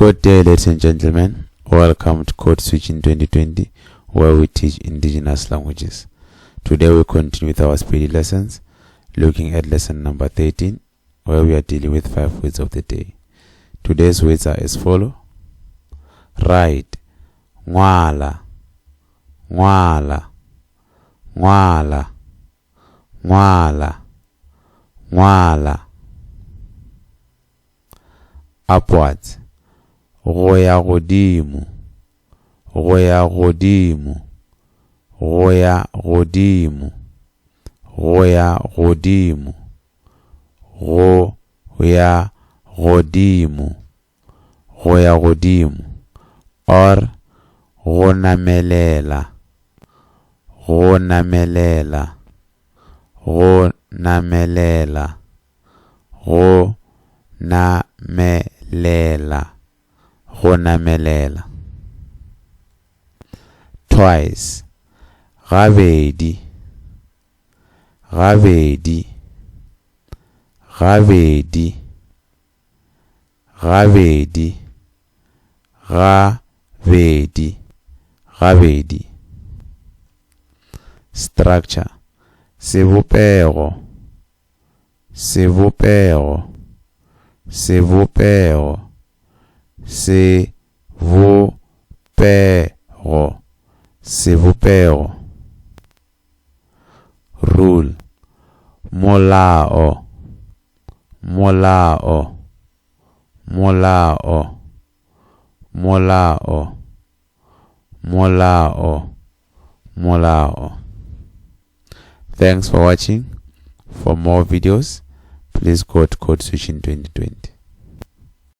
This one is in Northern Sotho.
Good day, ladies and gentlemen. Welcome to Code Switching 2020, where we teach indigenous languages. Today we continue with our Sepedi lessons, looking at lesson number 13, where we are dealing with five words of the day. Today's words are as follow. Write, ngwala, ngwala, ngwala, ngwala, ngwala. Upwards, go ya godimo, go ya godimo, go ya godimo, go ya godimo, go ya godimo, go ya godimo, or go namelela, go namelela, go namelela. Go namelela, go namelela. Twice, gabedi, gabedi, gabedi, gabedi, gabedi, gabedi. Structure, sebopego. Sebopego, sebopego, se bo pe go, sebopego. Rule, molao, molao, molao, molao, molao, molao. Thanks for watching. For more videos, please go to Code Switching 2020.